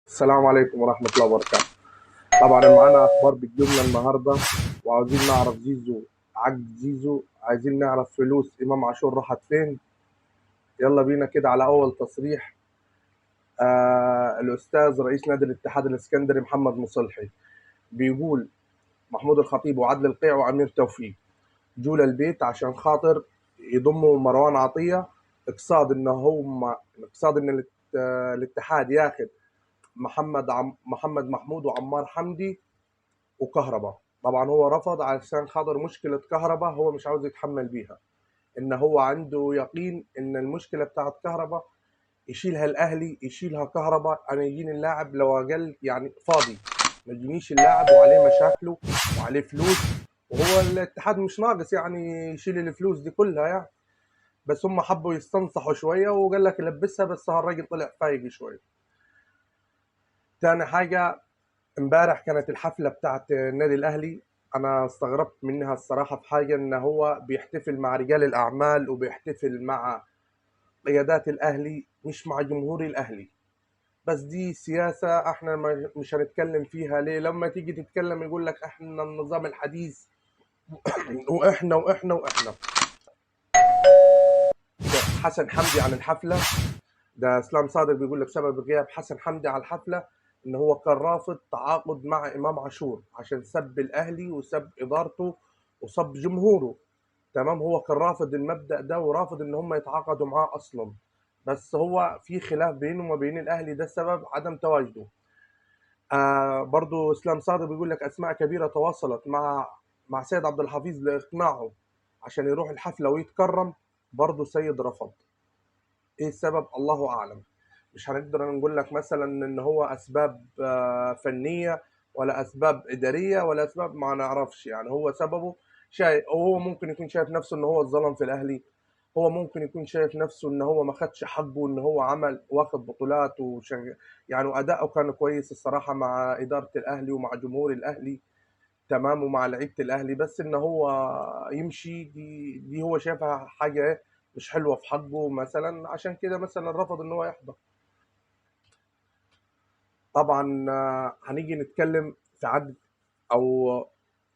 السلام عليكم ورحمة الله وبركاته. طبعا معانا أخبار بالجملة النهاردة، وعاوزين نعرف زيزو، عقد زيزو، عايزين نعرف فلوس إمام عاشور راحت فين. يلا بينا كده على أول تصريح. الأستاذ رئيس نادي الاتحاد الإسكندري محمد مصلحي بيقول محمود الخطيب وعدل القيع وأمير توفيق جوا البيت عشان خاطر يضموا مروان عطية، اقصاد ان هم اقصاد ان الاتحاد ياخد محمد محمود وعمار حمدي وكهربا. طبعا هو رفض عشان خاطر مشكلة كهربا، هو مش عاوز يتحمل بيها، ان هو عنده يقين ان المشكلة بتاعت كهربا يشيلها الاهلي، يشيلها كهربا. انا يجيني اللاعب لو اقل يعني فاضي، ما يجينيش اللاعب وعليه مشاكله وعليه فلوس، وهو الاتحاد مش ناقص يعني يشيل الفلوس دي كلها يعني. بس هم حبوا يستنصحوا شوية وقال لك لبسها، بس الراجل طلع فايق شوية. تاني حاجة، امبارح كانت الحفلة بتاعت النادي الاهلي، انا استغربت منها الصراحة في حاجة، ان هو بيحتفل مع رجال الاعمال وبيحتفل مع قيادات الاهلي مش مع جمهور الاهلي. بس دي سياسة احنا مش هنتكلم فيها. ليه؟ لما تيجي تتكلم يقول لك احنا النظام الحديث واحنا واحنا واحنا. حسن حمدي عن الحفلة ده، اسلام صادق بيقول لك سبب غياب حسن حمدي على الحفلة ان هو كان رافض تعاقد مع امام عاشور عشان سب الاهلي وسب ادارته وسب جمهوره. تمام، هو كان رافض المبدأ ده ورافض ان هم يتعاقدوا معاه اصلا، بس هو في خلاف بينه وما بين الاهلي، ده سبب عدم تواجده. برضو اسلام صادق بيقول لك اسماء كبيرة تواصلت مع سيد عبد الحفيظ لاقناعه عشان يروح الحفلة ويتكرم، برضو سيد رفض. ايه السبب؟ الله اعلم. مش هنقدر نقول لك مثلا ان هو اسباب فنية ولا اسباب ادارية ولا اسباب ما نعرفش، يعني هو سببه شايف، هو ممكن يكون شايف نفسه ان هو اتظلم في الاهلي، هو ممكن يكون شايف نفسه ان هو ما خدش حقه، ان هو عمل واخد بطولات يعني واداؤه كان كويس الصراحة مع ادارة الاهلي ومع جمهور الاهلي، تمام، ومع لعيبة الاهلي، بس ان هو يمشي دي هو شايفها حاجة مش حلوة في حقه مثلا، عشان كده مثلا رفض ان هو يحضر. طبعا هنيجي نتكلم في عقد او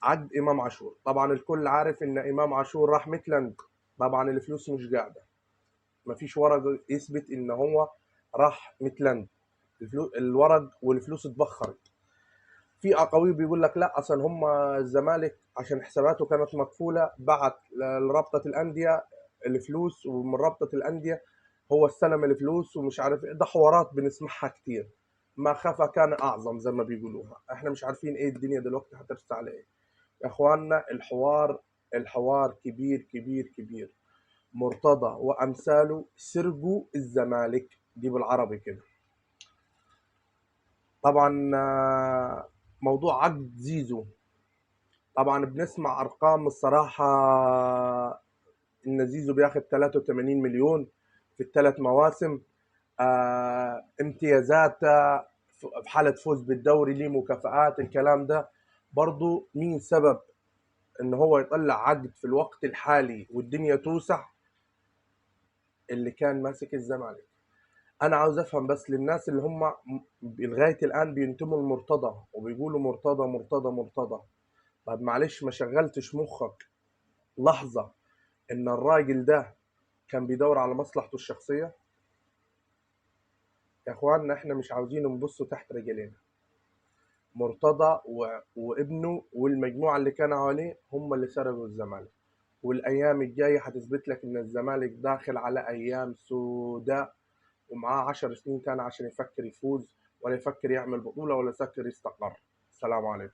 عقد امام عاشور. طبعا الكل عارف ان امام عاشور راح ميتلاند، طبعا الفلوس مش قاعدة، مفيش ورق يثبت ان هو راح ميتلاند، الورق والفلوس اتبخرت. في اقاويل بيقول لك لا اصلا هم الزمالك عشان حساباته كانت مقفولة بعت لرابطه الاندية الفلوس، ومن رابطه الاندية هو استلم الفلوس ومش عارف ايه. ده حوارات بنسمعها كتير، ما خفى كان اعظم زي ما بيقولوها. احنا مش عارفين ايه الدنيا دلوقتي هترسى على ايه يا اخواننا. الحوار كبير كبير كبير. مرتضى وامثاله سرقوا الزمالك، دي بالعربي كده. طبعا موضوع عقد زيزو، طبعا بنسمع ارقام الصراحة ان زيزو بياخد 83 مليون في الثلاث مواسم، امتيازات في حاله فوز بالدوري ليه مكافآت، الكلام ده. برضو مين سبب ان هو يطلع عقد في الوقت الحالي والدنيا توسع؟ اللي كان ماسك الزمالك. انا عاوز افهم بس للناس اللي هم لغاية الان بينتموا لمرتضى وبيقولوا مرتضى مرتضى مرتضى، طب معلش ما شغلتش مخك لحظة ان الراجل ده كان بيدور على مصلحته الشخصية؟ يا اخواننا احنا مش عاوزين نبصوا تحت رجلينا. مرتضى وابنه والمجموعة اللي كانوا عليه هم اللي سرقوا الزمالك، والايام الجاية هتثبت لك ان الزمالك داخل على ايام سوداء، ومعاه 10 سنين تاني عشان يفكر يفوز ولا يفكر يعمل بطوله ولا يفكر يستقر. السلام عليكم.